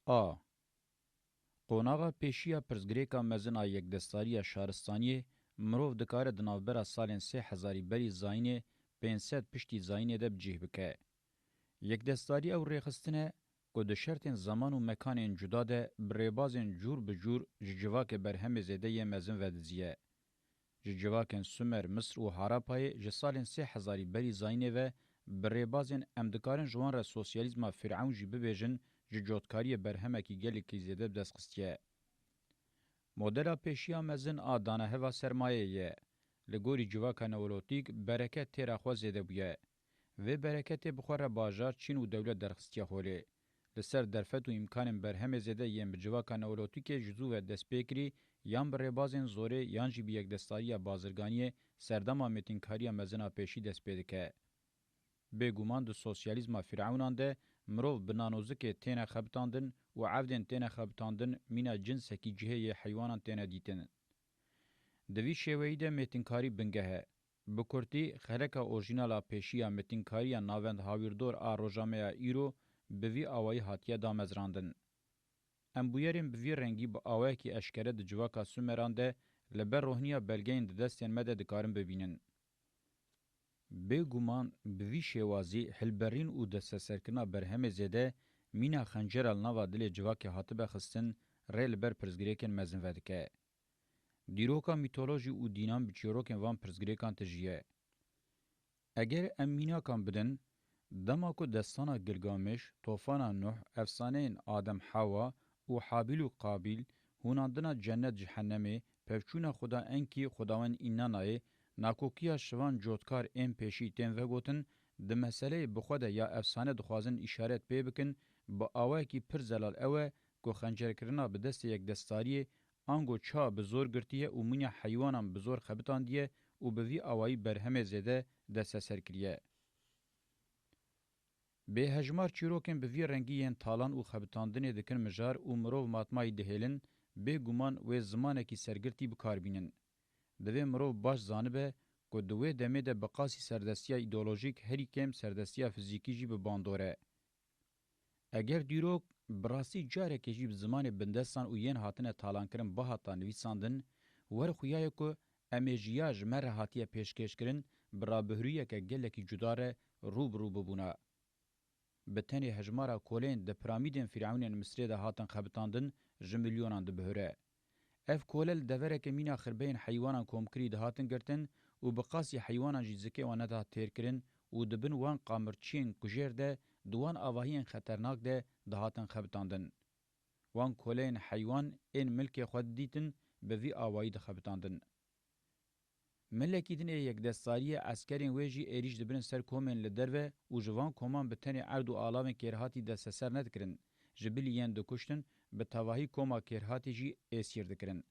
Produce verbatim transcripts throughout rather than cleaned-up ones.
A. Qonaxa pêşî ya pirsgirêka mezin a yekdestariya şaristaniyê mirov dikare di navbera salên sê hezarî berî zayînê pênc sed piştî zayînê de bi cih bike. Yekdestarî ew rêxistin e ku di şertên zeman û mekanên cuda de bi rêbazên cûr bi cûr ji civakê berhemê zêde yê mezin vediziye. Ji civakên Sumer, Misir û Harapayê ji salên sê hezarî berî zayînê ve bi rêbazên, em dikarin ji wan re sosyalîzma Fîrewn jî bibêjin, ji cotkariyê berhemekî gelekî zêde bi dest xistiye. Modela pêşiya mezin a daneheva sermayeyê ye. Li gorî civaka neolotîk bereket têra xwe zêde bûye. Vê bereketê bi xwe re bajar, çîn û dewlet derxistiye holê. Li ser derfet û îmkanên berhemê zêde yên bi civaka neolotîkê ji zû ve dest pê kirî, yan bi rêbazên zorê yan jî bi yekdestariya bazirganiyê serdema mêtinkariya mezin a pêşî dest pê dike. Bêguman di sosyalîzma Fîrewnan de mirov bi nanozikê têne xebitandin û evdên têne xebitandin mîna cinsekî cihê yê heywanan têne dîtin. Di vî şêweyî de mêtinkarî bingeh e. Bi kurtî, xeleka orjînal a pêşî ya mêtinkariya navend hawîrdor a roja me ya îro bi vî awayî hatiye damezrandin. Em bûyerên bi vî rengî bi awayekî eşkere di civaka Sumeran de li ber rohniya belgeyên di destên me de dikarin bibînin. Bêguman bi vî şêwazî hilberîn û desteserkirina berhemê zêde mîna xencera li nava dilê civakê hatibe xistin rê li ber pirsgirêkên mezin vedike. Dîroka mîtolojî û dînan bi çîrokên van pirsgirêkan tijî ye. Eger em mînakan bidin, dema ku destana Gilgamêş, tofana Nuh, efsaneyên Adem Hewa û Habîl û Qabîl, hûnandina cennet cehennemê, pevçûna Xuda Enkî, Xudawend Înnanayê, nakokiya şivan cotkar ên pêşî tên vegotin, di meseleyê bi xwe de ya efsane dixwazin îşaret pê bikin, bi awayekî pir zelal ew e ku xencerkirina bi destê yekdestariyê ango ça bi zor girtiye û mîna heywanan bi zor xebitandiye û bi vî awayî berhemê zêde desteser kiriye. Bêhejmar çîrokên bi vî rengî yên talan û xebitandinê dikin mijar û mirov matmayî dihêlin, bêguman wê zimanekî sergirtî bi kar bînin. Divê mirov baş zanibe ku di wê demê de bi qasî serdestiya îdeolojîk herî kêm serdestiya fizîkî jî bi bandor e. Eger dîrok bi rastî carekê jî bi zimanê bindestan û yên hatine talankirin bihata nivîsandin, wer xuyaye ku em ê ji ya ji me re hatiye pêşkêşkirin bi rabihuriyeke gelekî cuda re rû bi rû bibûna. Bi tenê hejmara koleyên di piramîdên Fîrewnên Misirê de hatin xebitandin ji milyonan dibihure. Ev kole li devereke mîna xirbeyên heywanan komkirî dihatin girtin û bi qasî heywanan jî zikê wan nedihat têrkirin û di bin wan qamirçiyên kujêr de di wan avahiyên xeternak de dihatin xebitandin. Wan koleyên heywan ên milkê xwe didîtin, bi vî awayî dixebitandin. Milekî din ê yekdestariyê eskerên wê jî êrîş dibirin ser komên li derve û ji van koman bi tenê erd û alavên kêrhatî desteser nedikirin, ji bilî yên dikuştin, bi tevahî koma kêrhatî jî êsîr dikirin.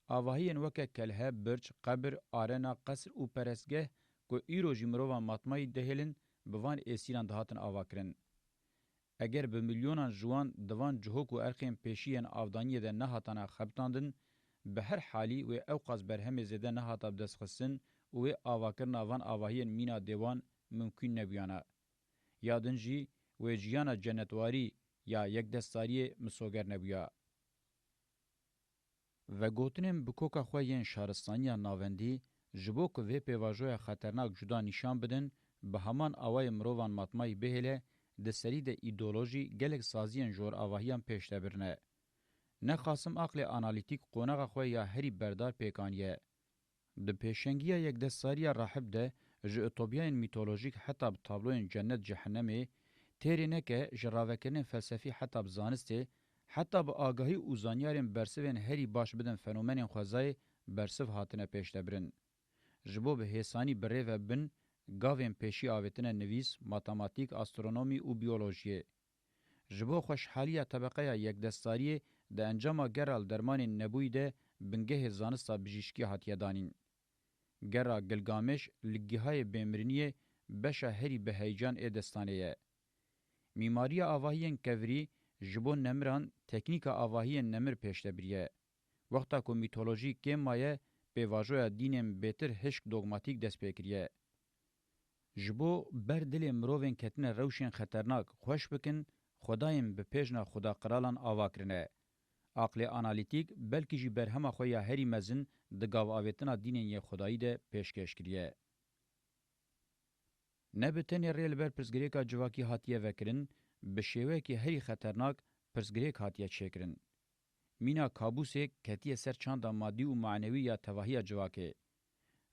Avahiyên weke kelhe, birç, qebir, arena, qesr û perestgeh ku îro jî mirovan matmayî dihêlin, bi van êsîran dihatin avakirin. Eger bi milyonan ji wan di van cihok û erxên pêşî yên avdaniyê de nehatana xebitandin, bi her halî wê ewqas berhemê zêde nehata bidestxistin û wê avakirina van avahiyên mîna dê wan mimkûn nebûyana. Ya din jî wê jiyana cennetwarî ya yekdestariyê misoger nebûya. Vegotinên bi koka xwe yên şaristaniya navendî, ji bo ku vê pêvajoya xeternak cuda nîşan bidin, bi heman awayê mirovan matmayî bihêle, di serî de îdeolojî gelek saziyên joravahiyan pêş de birine. Ne Qasim aqlê analîtîk qonaxa xwe ya herî berdar pêk aniye. Di pêşengiya yekdestariya rahib de ji utopyayên mîtolojîk heta bi tabloyên cennet cehennemê, têrê neke ji ravekirinên felsefî heta bi zanistê, heta bi agahî û zanyarên bersivên herî baş bidin fenomenên xwezayê bersiv hatine pêşdebirin. Ji bo bi hêsanî bi rê ve bin, gavên pêşî avêtine nivîs, matematîk, astronomî û biyolojiyê. Ji bo xweşhaliya tebeqeya yekdestariyê di encama gera li dermanên nebûyî de bingehê zanista bijîşkî hatiye danîn. Gera Gilgamêş li Gihayê Bêmiriniyê beşa herî bi heyecan ê destanê ye. Mîmariya avahiyên kevirî ji bo nemiran teknîka avahiyên nemir pêş de biriye. Wexta ku mîtolojî kêm maye, pêvajoya dînên bêtir hişk dogmatîk dest pê kiriye. Ji bo ber dilê mirovên ketine rewşên xeternak xweş bikin, xwedayên bi pêjna xwedaqiralan ava kirine. Aqlê analîtîk belkî jî berhema xwe ya herî mezin di gavavêtina dînên yê xwedayî de pêşkêş kiriye. Ne bi tenê rê li ber pirsgirêka civakî hatiye vekirin, bi şêweyekî herî xeternak pirsgirêk hatiye çêkirin. Mîna kabûsê ketiye ser çanda madî û manewî ya tevahiya civakê.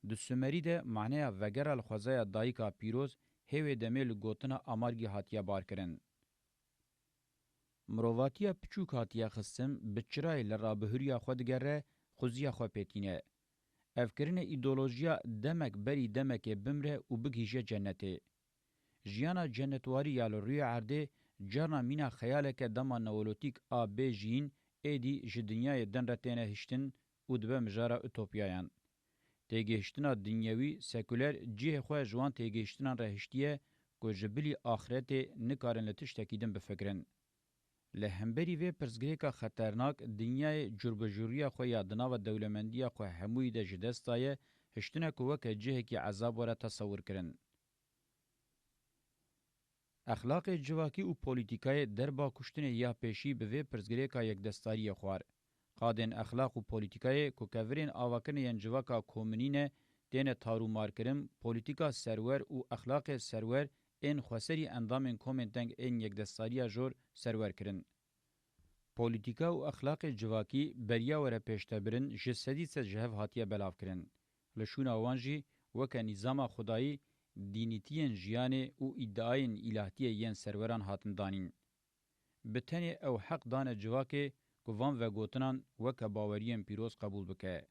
Di Sumerî de maneya vegera li xwezaya dayika pîroz hê wê demê li gotina Amargî hatiye barkirin. Mirovatiya piçûk hatiye xistin, bi çirayê li rabihuriya xwe digere, xuziya xwe pêtîne. Ev kirine îdeolojiya demek berî demekê bimre û bigihîje cennetê. Jiyana cennetwarî ya li rûyê erdê carna mîna xeyaleke dema neolotîk a bê jiyîn, êdî ji dinyayê din re têne hiştin û dibe mijara utopyayan. Têgihiştina dinyewî, sekuler, cihê xwe ji wan têgihiştinan re hiştiye ku ji bilî axiretê nikarin li tiştekî din bifikirin. Li hemberî vê pirsgirêka xeternak, dinyayê curbicuriya xwe ya di nava dewlemendiya xwe hemûyî de ji dest daye, hiştine ku weke cihekî ezab were tesewir kirin. Exlaqê civakî û polîtîkayê derba kuştinê ya pêşî bi vê pirsgirêka yekdestariyê xwar. Qadên exlaq û polîtîkayê ku kevirên avakirinê yên civaka komînî ne, têne tarûmarkirin, polîtîka serwer û exlaqê serwer ên xweserî endamên komên teng ên yekdestariya jor serwer kirin. Polîtîka û exlaqê civakî beriya were pêştebirin ji sedî sed ji hev hatiye belavkirin. Li şûna wan jî weke nîzama xwedayî, dînîtiyên jiyanê û îdiayên îlahtiyê yên serweran hatin danîn. Bi tenê ew heq dane civakê ku van vegotinan weke baweriyên pîroz qebûl bike.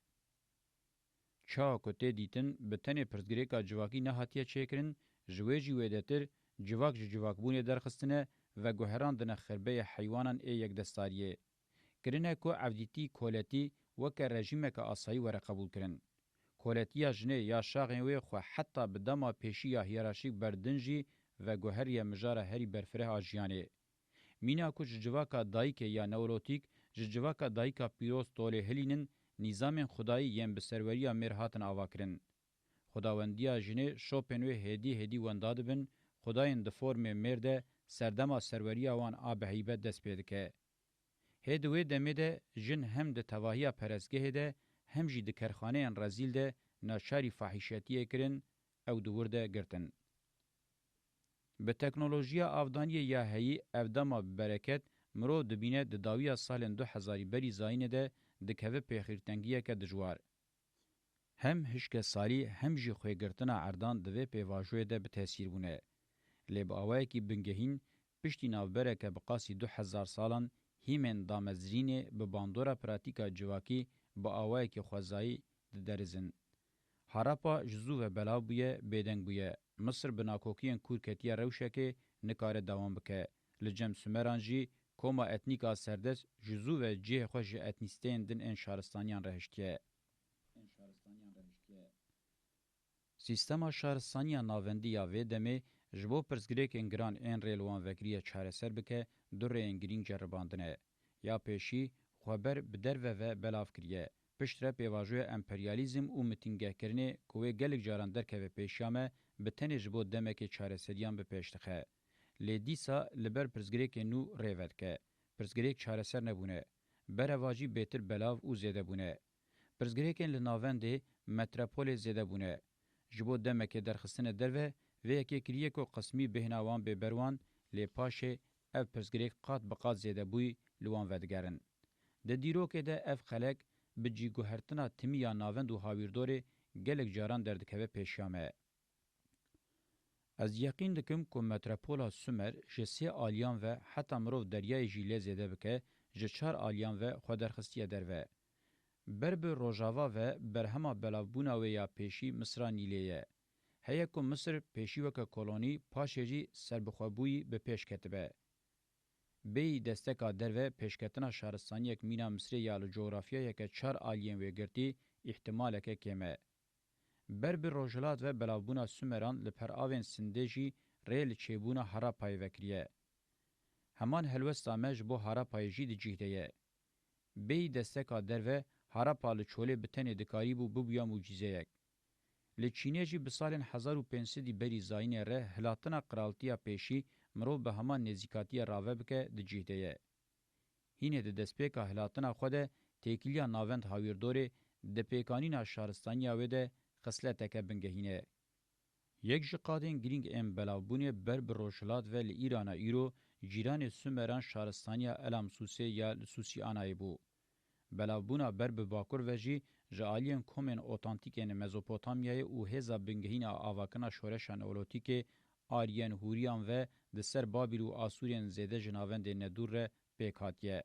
Çawa ku tê dîtin, bi tenê pirsgirêka civakî nehatiye çêkirin, ji wê jî wêdetir civak ji civakbûnê derxistine, veguherandine xirbeyê heywanan ê yekdestariyê. Kirine ku evdîtî koletî weke rejîmeke asayî were qebûlkirin. Koletiya jinê ya şaxên wê xwe heta bi dema pêşî ya hiyerarşîk berdin jî veguheriye mijara herî berfireh a jiyanê. Mîna ku ji civaka dayikê ya neolotîk, ji civaka dayika pîroz tolê hilînin, nîzamên xwedayî yên bi serweriya mêr hatin avakirin. Xwedawendiya jinê şopên wê hêdî hêdî wenda dibin, xwedayên di formê mêr de serdema serweriya wan a bi heybet dest pê dike. Hê di wê demê de jin hem di tevahiya perestgehê de hem jî di kerxaneyên rezîl de naçarî fahîşetiyê kirin, ew di wir de girtin. Bi teknolojiya avdaniyê ya heyî ev dema bi bereket mirov dibîne di dawiya salên du hezarî berî zayînê de dikeve pêxîrtengiyeke dijwar. Hem hişke salî hem jî xwêgirtina erdan di vê pêvajoyê de bi tesîr bûne. Lê bi awayekî bingehîn piştî navbereke bi qasî du hezar salan hîmên damezrînê bi bandora pratîka civakî bi awayekî xwezayî diderizin. Harapa ji zû ve belav bûye, bêdeng bûye. Misir bi nakokiyên kûr ketiye rewşekê nikare dewam bike. Li cem Sumeran jî koma etnîk a serdest ji zû ve cihê xwe ji etnîsteyên din ên şaristaniyan re hiştiye. Sîstema şaristaniya navendî ya vê demê ji bo pirsgirêkên giran ên rê li wan vekiriye çareser bike, du rêyên girîng ceribandine. Ya pêşî, xwe ber bi derve ve belav kiriye. Piştre pêvajoya emperyalîzm û mitingehkirinê ku wê gelek caran derkeve pêşiya me, bi tenê ji bo demekê çareseriyan bi pêş dixe. Lê dîsa li ber pirsgirêkên nû rê vedike. Pirsgirêk çareser nebûne. Berevajî bêtir belav û zêde bûne. Pirsgirêkên li navendê, metrepolê zêde bûne. Ji bo demekê derxistine derve, vê yekê kiriye ku qismî bêhna wan bê ber wan, lê paşê ev pirsgirêk qat bi qat zêdebûyî li wan vedigerin. Di dîrokê de ev xelek bi cîguhertina timî ya navend û hawîrdorê gelek caran derdikeve pêşiya me. Ez yeqîn dikim ku metropola Sumer ji sê aliyan ve heta mirov deryayê jî lê zêde bike, ji çar aliyan ve xwe derxistiye derve. Ber bi rojava ve berhema belavbûna wê ya pêşî Misra Nîlê ye. Heye ku Misir pêşî weke kolonî, paşê jî serbixwebûyî bi pêş ketibe. Bêyî desteka derve pêşketina şaristaniyek mîna Misrê ya li cografyayeke çar aliyên wê girtî îhtimaleke kêm e. Ber bi rojhilat ve belavbûna Sumeran li peravên Sindê jî rê li çêbûna Harapayê vekiriye. Heman helwesta me ji bo Harapayê jî di cih de ye. Bêyî desteka derve Harapa li çolê bi tenê dikarîbû bibûya mucîzeyek. Li Çînê jî bi salên hezar û pênc sedî berî zayînê re hilatina qiraltiya pêşî mirov bi heman nêzîkatiyê rave bike di cih de ye. Hînê di destpêka hilatina xwe de têkiliya navend hawîrdorê di pêkanîna şaristaniya wê de xisleteke bingehîn e. Yek ji qadên girîng ên belavbûnê ber bi rojhilat ve li Îrana îro cîranê Sumeran şaristaniya Elamsûsê ya li Sûsîanayê bû. Belavbûna ber bi bakur ve jî ji aliyên komên otantîk ên Mezopotamyayê û hêza bingehîn a avakirina şoreşa neolotîkê Aryen Hûriyan ve di ser Babîl û Asûrên zêde ji navendên nedûr re pêk hatiye.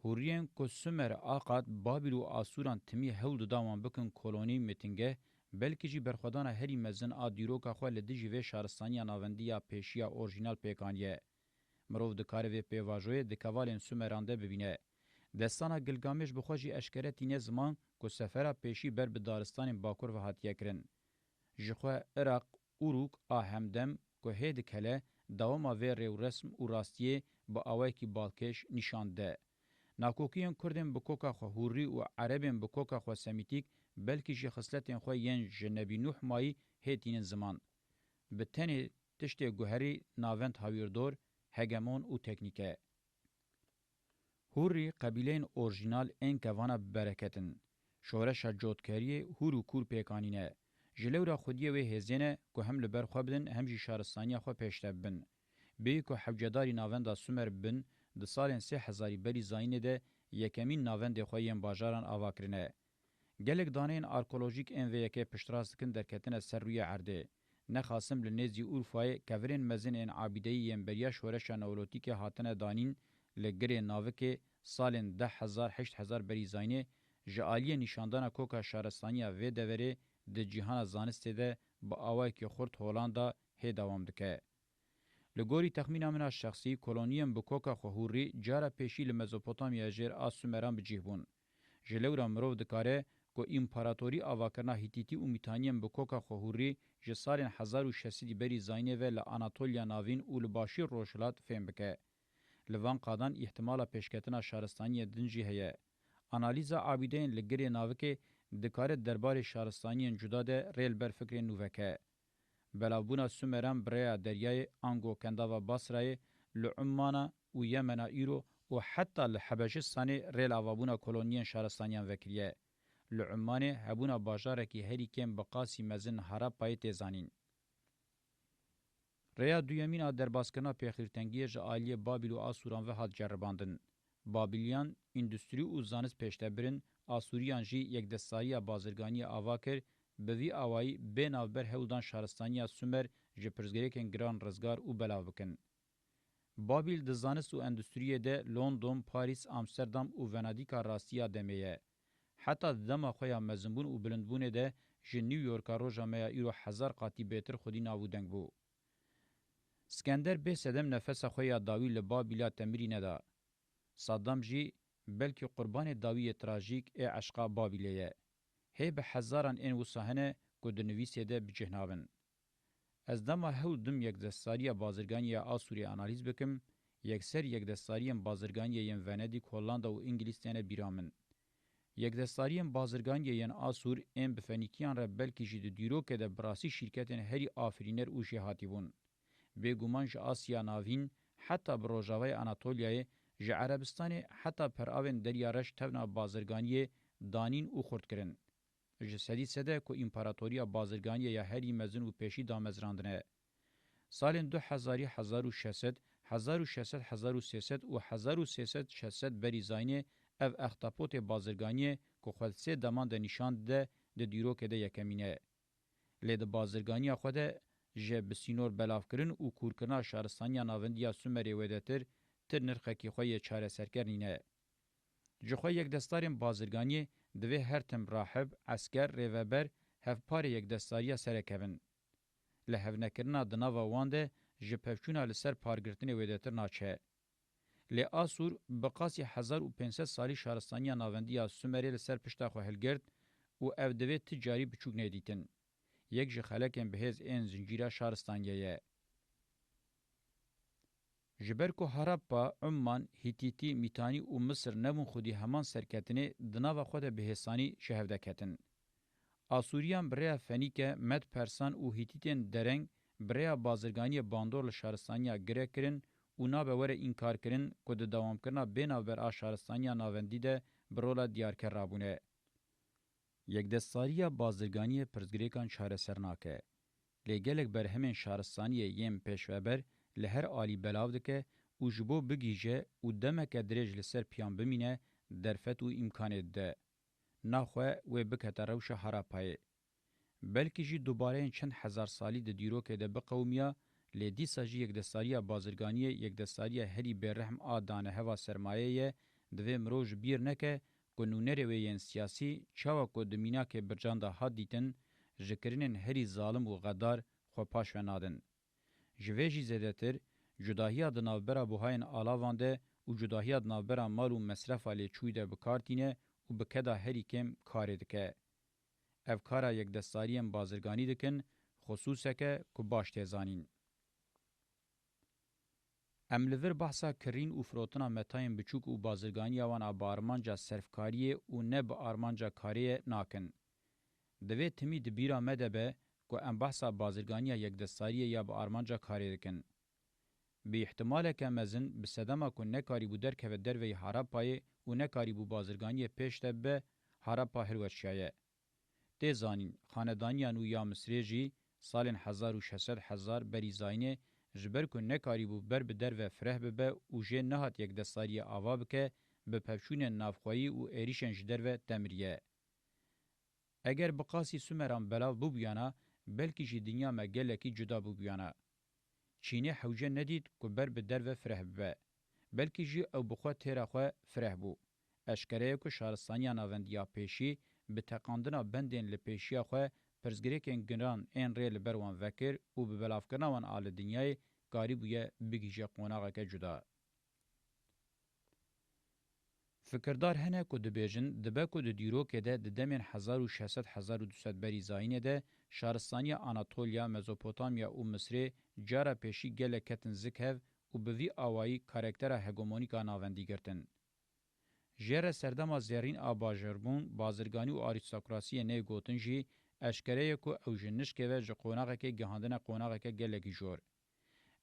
Hûriyên ku Sumer, Aqad, Babîl û Asûran timî hewl dida wan bikin kolonî, mitingeh, belkî jî berxwedana herî mezin a dîroka xwe li dijî vê şaristaniya navendî ya pêşî ya orjînal pêk aniye. Mirov dikare vê pêvajoyê di kevalên Sumeran de bibîne. Destana Gilgamêş bi xwe jî eşkere tîne ziman ku sefera pêşî ber bi daristanên bakur ve hatiye kirin. Ji xwe Iraq, Uruk a hemdem ku hê dikele, dewama vê rêwresm û rastiyê bi awayekî balkêş nîşan dide. Nakokiyên Kurdên bi koka xwe Hûrî û Erebên bi koka xwe Semîtîk belkî jî xisletên xwe yên ji Nebî Nûh mayî hê tînin ziman. Bi tenê tiştê guherî navend hawîrdor, hegemon û teknîk e. Hûrî qebîleyên orjînal ên kevana bi bereket in. Şoreşa cotkeriyê hûr û kûr pêk anîne. Ji lewra xwediyê wê hêzê ne ku hem li ber xwe bidin hem jî şaristaniya xwe pêşde bibin. Bêyî ku hewcedarî navenda Sumer bibin, di salên sê hezarî berî zayînê de yekemîn navendê xwe yên bajaran ava kirine. Gelek daneyên arkeolojîk ên vê yekê piştrast dikin derketine ser rûyê erdê. Nexasim li nêzî Urfayê kevirên mezin ên abîdeyî yên beriya şoreşa neolotîkê hatine danîn, li Girê Navikê salên deh hezar heşt hezar berî zayînê ji aliyê nîşandana koka şaristaniya vê deverê di cîhana zanistê de bi awayekî xurt Holanda hê dewam dike. Li gorî texmîna min a şexsî, koloniyên bi koka xwe Hûrî cara pêşî li Mezopotamyaya jêr a Sumeran bi cih bûn. Ji lewra mirov dikare ku împaratorî avakirina Hîtîtî û Mîtaniyên bi koka xwe Hûrî ji salên hezar û şeş sedî berî zayînê ve li Anatoliya Navîn û li Başî Rojhilat fêm bike. Li van qadan îhtimala pêşketina şaristaniyên din jî heye. Analîza abîdeyên li Girê Navikê dikare derbarê şaristaniyên cuda de rê li ber fikrên nû veke. Belavbûna Sumeran bi rêya deryayê ango kendava Basrayê, li Ummana û Yemena îro û heta li Hebeşistanê rê li avabûna koloniyên şaristaniyan vekiriye. Li Ummanê hebûna bajarekî herî kêm bi qasî mezin Harapayê tê zanîn. Rêya duyemîn a derbaskirina pêxîrtengiyê ji aliyê Babîl û Asûran ve hat ceribandin. Babîliyan îndustrî û zanist pêşde birin, Asûriyan jî yekdestsariya bazirganiyê ava kir, bi vî awayî bê navber hewl dan şaristaniya Sumer ji pirsgirêkên giran rizgar û belav bikin. Babîl di zanist û endustriyê de London, Parîs, Amsterdam û Venedîka rastî ya demê ye. Heta di dema xwe ya mezinbûn û bilindbûnê de ji New Yorka roja me ya îro hezar qatî bêtir xwedî nav û deng bû. Skender bê sedem nefesa xwe ya dawî li Babîla temirî neda. Saddam jî belkî qurbanê dawî yê trajîk ê eşqa Babîlê ye. Hê bi hezaran ên wisa hene ku di nivîsê de bi cih nabin. Ez dema hewl dim yekdestsariya bazirganiyê ya Asûrê analîz bikim, yekser yekdestsariyên bazirganiyê yên Venedîk, Hollanda û Îngilîz têne bîra min. Yekdestsariyên bazirganiyê yên Asûr ên bi Fenîkiyan re belkî jî di dîrokê de bi rastî şîrketên herî afirîner û jêhatî bûn. Bêguman ji Asya Navîn heta bi rojavayê Anatoliyayê, ji Erebistanê heta peravên Derya Reş tevna bazirganiyê danîn û xurt kirin. Ji sedî sede ku împaratoriya bazirganiyê ya herî mezin û pêşî damezrandine. Salên du hezarî, hezar û şeş sed, hezar û şeş sed, hezar û sê sed û hezar û sê sed şeş sed berî zayînê ev extapotê bazirganiyê ku xwe di sê deman de nîşan dide, di dîrokê de yekemîn e. Lê di bazirganiya xwe de ji bi sînor belavkirin û kûrkirina şaristaniya navendî ya Sumerê wêdetir ti nirxekî xwe yê çareserker nîne. Ji xwe yekdestarên bazirganiyê divê her tim rahib, esker, rêveber, hevparê yekdestariya serekevin. Lihevnekirina di nava wan de ji pevçûna li ser pargirtinê wêdetir naçe. Lê Asûr bi qasî hezar û pênc sed salî şaristaniya navendî ya Sumerê li ser pişta xwe hilgirt û ev divê ti carî biçûk neyê dîtin. Yek ji xelekên bihêz ên zincîra şaristaniyê ye. Ji ber ku Harappa, Umman, Hîtîtî, Mîtanî û Misir nebûn xwedî heman serketinê, di nava xwe de bi hêsanî ji hev de ketin. Asûriyan bi rêya Fenîke, Med, Persan û Hîtîtên dereng bi rêya bazirganiyê bandor li şaristaniya Grek kirin û nabe were înkarkirin ku di dewamkirina bê navber a şaristaniya navendî de bi rola diyarker rabûne. Yekdestdariya bazirganiyê pirsgirêkan çareser nake. Lê gelek berhemên şaristaniyê yên pêşveber li her alî belav dike û ji bo bigihîje û demeke dirêj li ser piyan bimîne, derfet û îmkanê dide. Naxwe wê bikete rewşa Harapayê. Belkî jî dubareyên çend hezar salî di dîrokê de biqewimiya, lê dîsa jî yekdestdariya bazirganiyê yekdestdariya herî bêrehm a daneheva sermayê ye, divê mirov ji bîr neke ku nûnerê wê yên siyasî çawa ku di mînakê bircan de hat dîtin, ji kirinên herî zalim û xedar xwe paş ve nadin. Ji vê jî zêdetir, cudahiya di navbera buhayên alavan de û cudahiya di navbera mal û mesrefa lêçûyî de bi kar tîne û bi keda herî kêm karê dike. Ev kara yekdestdariyên bazirganî dikin, xisûseke ku baş tê zanîn. Em li vir behsa kirîn û firotina metayên biçûk û bazirganiya wan a bi armanca serfkariyê û ne bi armanca karê ye nakin. Divê timî di bîra me de be ku em behsa bazirganiya yekdestariyê ya bi armanca karê dikin. Bi îhtimaleke mezin bi sedema ku nekarîbû derkeve derveyî Harapayê û nekarîbû bazirganiyê pêş de bibe, Harapa hilweşiyaye. Tê zanîn, xanedaniya nû ya Misrê jî salên hezar û şeş sed hezar berî zayînê ji ber ku nekarîbû ber bi derve fireh bibe û jê nehat yekdestariyê ava bike, bi pevçûnên navxweyî û êrîşên ji derve temiriye. Eger bi qasî Sumeran belav bûbûyana, belkî jî dinya me gelekî cuda bûbûyana. Çînê hewce nedît ku ber bi derve fireh bibe. Belkî jî ew bi xwe têra xwe fireh bû. Eşkere ye ku şaristaniya navendî ya pêşî bi teqandina bendên li pêşiya xwe pirsgirêkên giran ên rê li ber wan vekir û bi belavkirina wan a li dinyayê karîbûye bigihîje qonaxeke cuda. Fikirdar hene ku dibêjin, dibe ku di dîrokê de di demên hezar û şeş sed hezar û du sed berî zayînê de şaristaniya Anatolya, Mezopotamya û Misrê cara pêşî gelek ketin zik hev û bi vî awayî karaktera hegemonîk a navendî girtin. Jê re serdema zêrîn a bajirbûn, bazirganî û arîstokrasiyê neyê gotin jî, eşkere ye ku ew ji nişkê ve ji qonaxekê gihandine qonaxeke gelekî jor.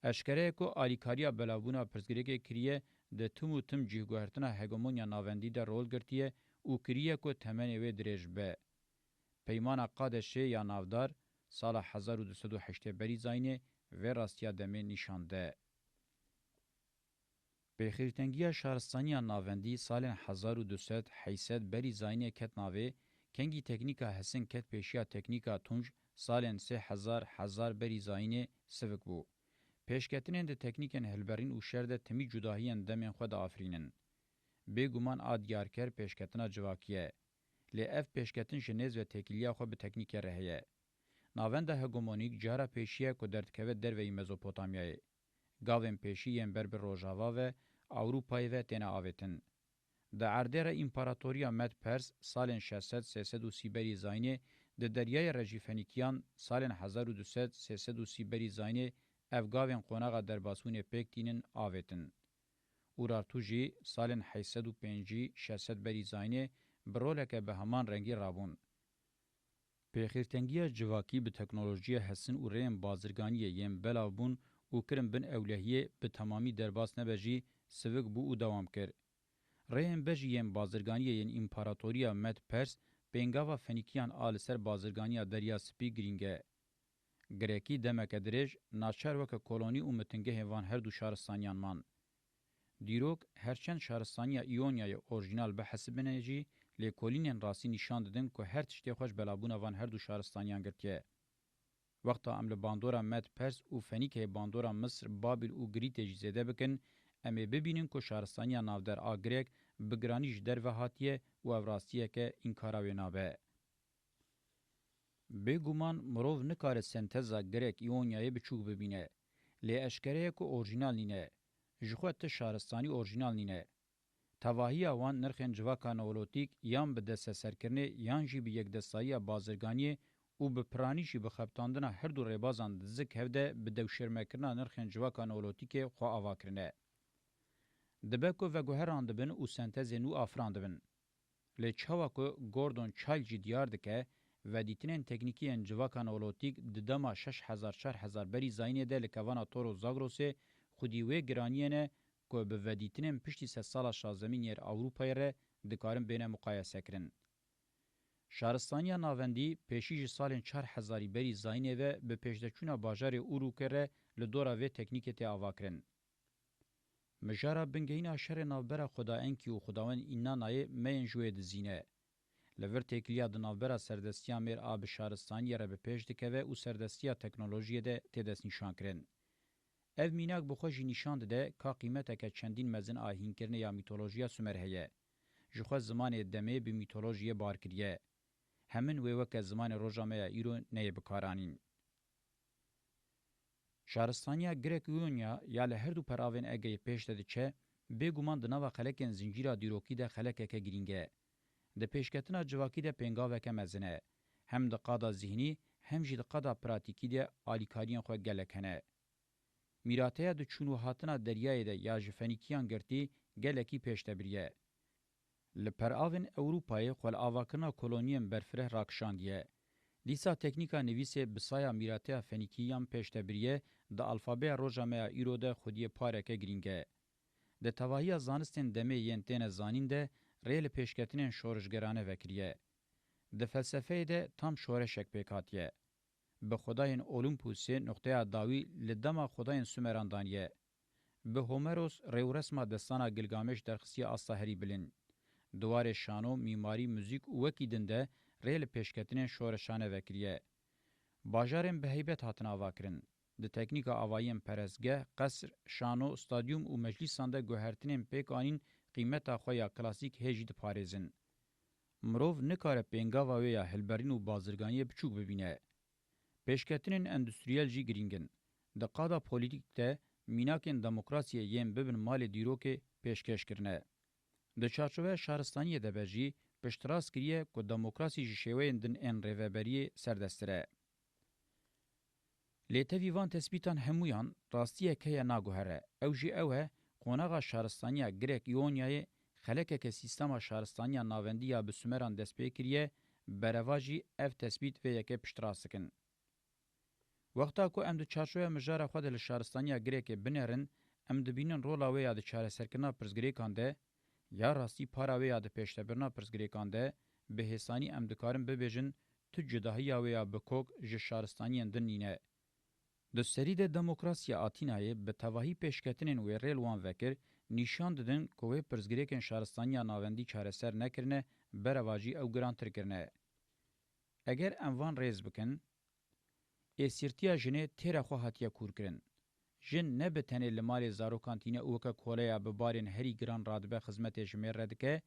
Eşkere ye ku alîkariya belavbûna pirsgirêkê kiriye, di tim û tim cîhguhertina hegemonya navendî de rol girtiye û kiriye ku temenê wê dirêj be. Peymana Qadeşê ya navdar, sala hezar û du sed û heştê berî zayînê, vê rastiya demê nîşan de. Pêxîrtengiya şaristaniya navendî salên hezar û du sed heyşt sed berî zayînê ket navê, kengî teknîka hesin ket pêşiya teknîka tunc salên sê hezar hezar berî zayînê sivik bû. Pêşketinên di teknîkên hilberîn û şer de timî cudahiyên demên xwe diafirînin. Bêguman a diyarker pêşketina civakî ye. Lê ev pêşketin ji nêz ve têkiliya xwe bi teknîkê re heye. Navenda hegemonîk cara pêşî ye ku derdikeve derveyî Mezopotamyayê. Gavên pêşî yên ber bi Rojava ve, Ewropayê ve têne avêtin. Di erdê re Împaratoriya Med Pers salên şeş sed sê sed û sî berî zayînê, di deryayê re jî Fenîkiyan salên hezar û du sed sê sed û sî berî zayînê ev gavên qonaxa derbasbûnê pêk tînin avêtin. Urartu jî salên heyşt sed û pêncî şeş sed berî zayînê bi roleke bi heman rengî rabûn. Pêxîrtengiya civakî bi teknolojiya hesin û rêyên bazirganiyê yên belav bûn û kirin bin ewlehiyê bi temamî derbas nebe jî sivik bû û dewam kir. Rêyên bejî yên bazirganiyê yên Împaratoriya Med Pers pêngava Fenîkiyan a li ser bazirganiya Derya Spî girîng e. Grekî demeke dirêj naçar weke kolonî û mitingehên van her du şaristaniyan man. Dîrok, her çend şaristaniya Îonyayê orjînal bihesibine jî, lêkolînên rastî nîşan didin ku her tiştê xwe ji belavbûna van her du şaristaniyan girtiye. Wexta em li bandora Med Pers û Fenîkeyê bandora Misr, Babîl û Girîtê jî zêde bikin, em ê bibînin ku şaristaniya navdar a Grek bi giranî ji derve hatiye û ev rastiyeke înkara wê nabe. Bêguman mirov nikare senteza Grek-Îonyayê biçûk bibîne. Lê eşkere ye ku orjînal nîne. Ji xwe ti şaristanî orjînal nîne. Tevahiya wan nirxên civaka neolotîk yan bi desteserkirinê yan jî bi yekdestayiya bazirganiyê û bi piranî jî bi xebitandina her du rêbazan di zik hev de bi dewşêrmekirina nirxên civaka neolotîkê xwe ava kirine. Dibe ku veguherandibin û sentezên nû afirandibin. Lê çawa ku Gordon Childe jî diyar dike, Vedîtinên teknîkî yên civaka Neolotîk di dema şeş hezar çar hezar berî zayînê de li kevana Toro Zagrosê xwedî wê giraniyê ne ku bi vedîtinên piştî sedsala şazdemîn yên Ewropayê re dikarin bêne muqayesekirin. Şaristaniya navendî pêşî ji salên çar hezarî berî zayînê ve bi pêşdeçûna bajarê Urûkê re li dora vê teknîkê tê avakirin. Mijara bingehîna şerê navbera Xweda Enkî û Xwedawend Înnanayê meyên ji wê dizîne. Li vir têkiliya di navbera serdestiya mêr a bi şaristaniyê re bi pêş dikeve û serdestiya teknolojiyê de tê destnîşankirin. Ev mînak bi xwe jî nîşan dide ka qîmeteke çendîn mezin a hînkirinê ya mîtolojiya Sumer heye. Ji xwe zimanê demê bi mîtolojiyê bar kiriye. Hemin wê weke zimanê roja me ya îro neyê bikaranîn. Şaristaniya Grek-Îonya ya li her du peravên Egeyê pêş de diçe, bêguman di nava xelekên zincîra dîrokî de xelekeke girîng e. Di pêşketina civakî de pêngaveke mezin e. Hem di qada zihnî, hem jî di qada pratîkî de alîkariyên xwe gelek hene. Mîrateya di çûn û hatina deryayê de ya ji Fenîkiyan girtî gelekî pêş de biriye. Li peravên Ewropayê xwe li avakirina koloniyên berfireh rakişandiye. Dîsa teknîka nivîsê bi saya mîrateya Fenîkiyan pêş de biriye, di alfabeya roja me ya îro de xwediyê pareke girîng e. Di tevahiya zanistên demê yên têne zanîn de rê li pêşketinên şorişgerane vekiriye. Di felsefeyê de tam şoreşek pêk hatiye. Bi xwedayên Olympusê nuqteya dawî li dema xwedayên Sumeran daniye. Bi Homeros rêwresma destana Gilgamêş derxistiye asta herî bilind. Di warê şano, mîmarî, muzîk û wekî din de rê li pêşketinên şoreşane vekiriye. Bajarên bi heybet hatin avakirin. Di teknîka avayiyên perestgeh, qesr, şano, stadyum û meclîsan de guhertinên pêk anîn qîmeta xwe ya klasîk hê jî diparêzin. Mirov nikare pêngava wê ya hilberîn û bazirganiyê biçûk bibîne. Pêşketinên endustriyel jî girîng in. Di qada polîtîk de mînakên demokrasiyê yên bibin malê dîrokê pêşkêş kirine. Di çarçoveya şaristaniyê de be jî piştrast kiriye ku demokrasî ji şêweyên din ên rêveberiyê serdestir e. Lê tevî van tespîtan hemûyan rastiyek heye naguhere. Ew jî ew e, qonaxa şaristaniya Grek Îonyayê xelekeke sîstema şaristaniya navendî ya bi Sumeran dest pê kiriye, bereva jî ev tespît vê yekê piştrast dikin. Wexta ku em di çarçoya mijara xwe de li şaristaniya Grêkê binêrin, em dibînin rola wê ya di çareserkirina pirsgirêkan de, ya rastî para wê ya di pêşdebirina pirsgirêkan de, bi hêsanî em dikarin bibêjin tu cudahiya wê ya bi kok ji şaristaniyên din nîne. Di serî de demokrasiya Atînayê bi tevahî pêşketinên wê rê li wan vekir, nîşan didin ku wê pirsgirêkên şaristaniya navendî çareser nekirine, bereva jî ew girantir kirine. Eger em van rêz bikin, êsîrtiya jinê têra xwe hatiye kûrkirin. Jin ne bi tenê li malê zarokan tîne û weke koleya bi barên herî giran radibe xizmetê ji mêr re dike,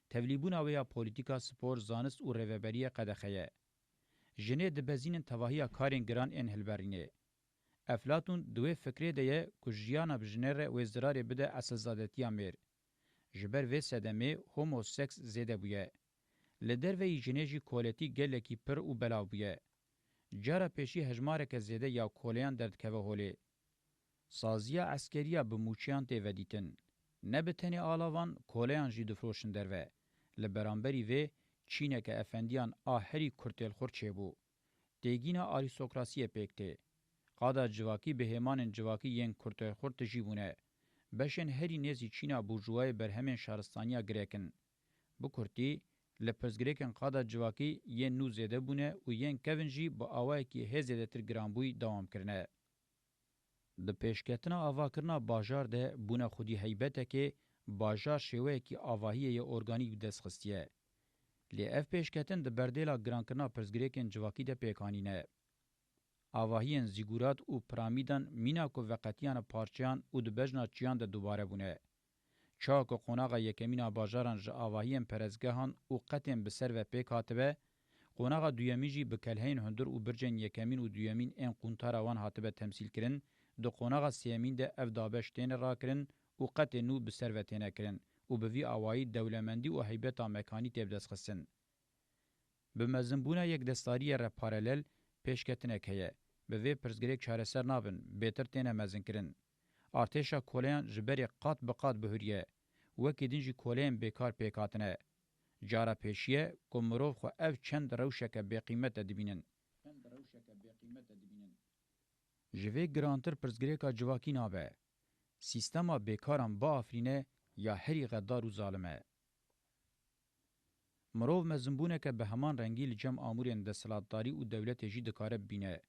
tevlîbûna wê ya polîtîka, spor, zanist û rêveberiyê qedexe ye. Jinê dibezînin tevahiya karên giran ên hilberînê. Eflatûn di wê fikrê de ye ku jiyana bi jinê re wê zirarê bide esilzadetiya mêr. Ji ber vê sedemê homoseks zêde bûye. Li derveyî jinê jî koletî gelekî pir û belav bûye. Cara pêşî hejmareke zêde ya koleyan derdikeve holê. Saziya eskeriya bi mûçeyan tê vedîtin. Ne bi tenê alavan, koleyan jî difroşin derve. Li beramberî vê, çîneke efendiyan a herî kurtêlxur çêbû. Têgîna arîstokrasiyê pêk tê. Qada civakî bi hêmanên civakî yên kurtêlxur tijî bûne. Beşên herî nêzî çîna burjuwayê berhemên şaristaniya Grek in. Bi kurtî, li pirsgirêkên qada civakî yên nû zêde bûne û yên kevin jî bi awayekî hê zêdetir giranbûyî dewam kirine. Di pêşketina avakirina bajar de bûne xwedî heybetekê, bajar şêweyekî avahiyê yê organîk bi dest xistiye. Lê ev pêşketin di berdêla girankirina pirsgirêkên civakî de pêk anîne. Avahiyên zîgurat û piramîdan mîna ku veqetiyane parçeyan û di bejna çiyan de dubare bûne. Çawa ku qonaxa yekemîn a bajaran ji avahiyên perestgehan û qetên bi ser ve pêk hatibe, qonaxa duyemîn jî bi kelheyên hundir û bircên yekemîn û duyemîn ên quntara wan hatibe temsîlkirin, di qonaxa sêyemîn de ev dabeş têne rakirin û qetên nû bi ser ve têne kirin û bi vî awayî dewlemendî û heybeta mekanî tê bidestxistin. Bi mezinbûna yekdestariyê re paralel pêşketinek heye. Bi vê pirsgirêk çareser nabin, bêtir têne mezinkirin. Artêşa koleyan ji berê qat bi qat bihuriye. Wekî din jî koleyên bêkar pêk hatine. Cara pêşiye ku mirov xwe ev çend rewşeke bêqîmete dibînin. Ji vê girantir pirsgirêka civakî nabe. Sîstema bêkaran biafirîne ya herî xedar û zalim e. Mirov mezinbûneke bi heman rengî li cem amûrên desthilatdarî û dewletê jî dikare bibîne.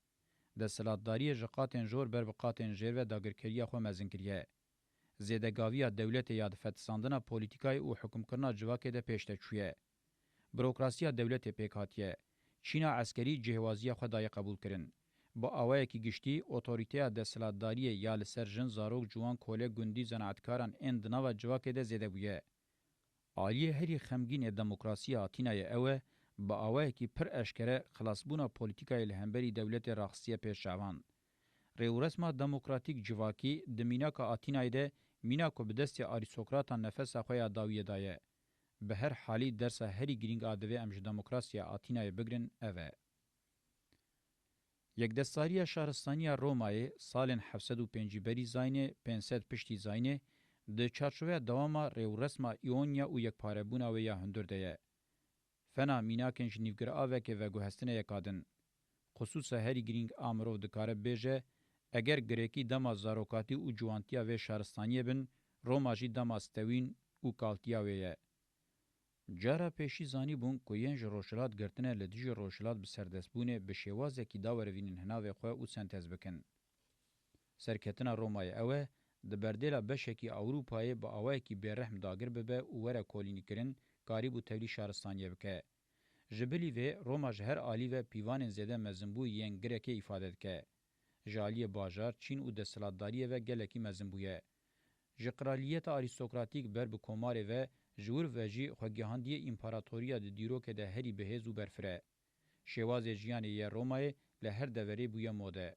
Desthilatdariyê ji qatên jor ber bi qatên jêr ve dagirkeriya xwe mezin kiriye. Zêdegaviya dewletê ya di fetisandina polîtîkayê û hukimkirina civakê de pêş de çûye. Burokrasiya dewletê pêk hatiye. Çîna eskerî cihêwaziya xwe daye qebûlkirin. Bi awayekî giştî, otorîteya desthilatdariyê ya li ser jin, zarok, ciwan, kole, gundî, zenaetkaran ên di nava civakê de zêde bûye. Aliyê herî xemgîn ê demokrasiya Atînayê ew e, bi awayekî pir eşkere xilasbûna polîtîkayê li hemberî dewletê raxistiye pêş çavan. Rêûresma demokratîk civakî di mînaka Atînayê de mîna ku bi destê arîstokratan nefesa xwe ya dawiyê daye. Bi her halî dersa herî girîng a divê em ji demokrasiya Atînayê bigrin ev e. Yekdestariya şaristaniya Romayê salên heft sed û pêncî berî zayînê, pênc sed piştî zayînê, di çarçoveya dewama rêûresma Îonya û yekparebûna wê ya hundir de ye. Fena mînakên ji nîvgiravekê veguhestine yeka din. Xisûsa herî girîng a mirov dikare bibêje, eger Girêkî dema zarokatî û ciwantiya vê şaristaniyê bin, Roma jî dema stewîn û kaltiya wê ye. Cara pêşî zanîbûn ku yên ji Rojhilat girtine li dijî Rojhilat bi serdestbûnê bi şêwazekî dawerivînin hinavê xwe û sentez bikin. Serketina Romayê ew e, di berdêla beşekî Ewropayê bi awayekî bêrehm dagir bibe û were kolînîkirin, karîbû tevlî şaristaniyê bike. Ji bilî vê, Roma ji her alî ve pîvanên zêde mezinbûyî yên Girekê îfade dike. Ji aliyê bajar, çîn û desthilatdariyê ve gelekî mezin bûye. Ji qraliyeta arîstokratîk ber bi komarê ve, ji wir ve jî xwegihandiye împaratoriya di dîrokê de herî bihêz û berfir e. Şêwazê jiyanê yê Romayê li her deverê bûye mode.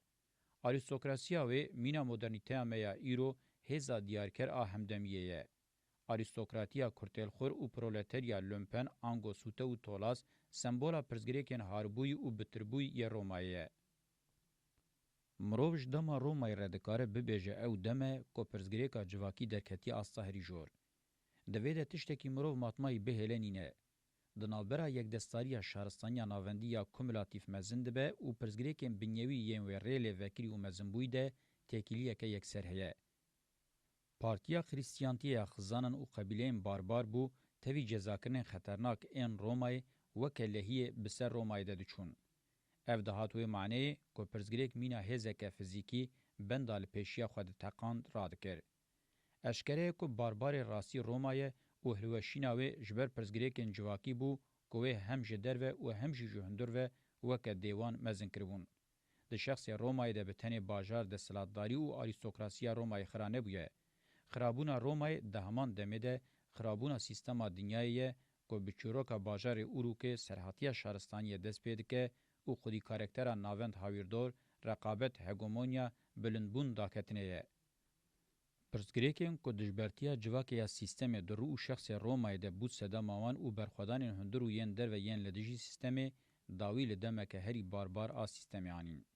Arîstokrasiya wê mîna modernîteya me ya îro hêza diyarker a hemdemiyê ye. Arîstokratiya kurtêlxur û proleterya lumpen ango sûte û tolas sembola pirsgirêkên harbûyî û bitirbûyî yê Romayê ye. Mirov ji dema Romayê re dikare bibêje ew dem e ku pirsgirêka civakî derketiye asta herî jor. Di vê de tiştekî mirov matmayî bihêle nîne. Di navbera yekdestariya şaristaniya navendî ya kumulatîf mezin dibe û pirsgirêkên binyewî yên wê rê lê vekirî û mezinbûyî de têkiliyeke yekser heye. Partiya Xrîstiyantiyê ya xizanan û qebîleyên barbar bû, tevî cezakirinên xeternak ên Romayê weke lehiyê bi ser Romayê de diçûn. Ev dihat wê maneyê ku pirsgirêk mîna hêzeke fizîkî benda li pêşiya xwe diteqand radikir. Eşkere ye ku barbarê rastî Roma ye û hilweşîna wê ji ber pirsgirêkên civakî bû ku wê hem ji derve û hem jî ji hundir ve weke dêwan mezin kiribûn. Di şexsê Romayê de bi tenê bajar, desthilatdarî û arîstokrasiya Romayê xira nebûye. Xirabûna Romayê di heman demê de xirabûna sîstema dinyayê ye ku bi çîroka bajarê Urûkê serhatiya şaristaniyê dest pê dike û xwedî karaktera navend hawîrdor, reqabet, hegemonya, bilindbûn daketinê ye. Pirsgirêkên ku dijbertiya civakê ya sîstemê di rû û şexsê Romayê de bû sedema wan û berxwedanên hundir û yên derve yên li dijî sîstemê dawî li demeke herî barbar a sîstemê anîn.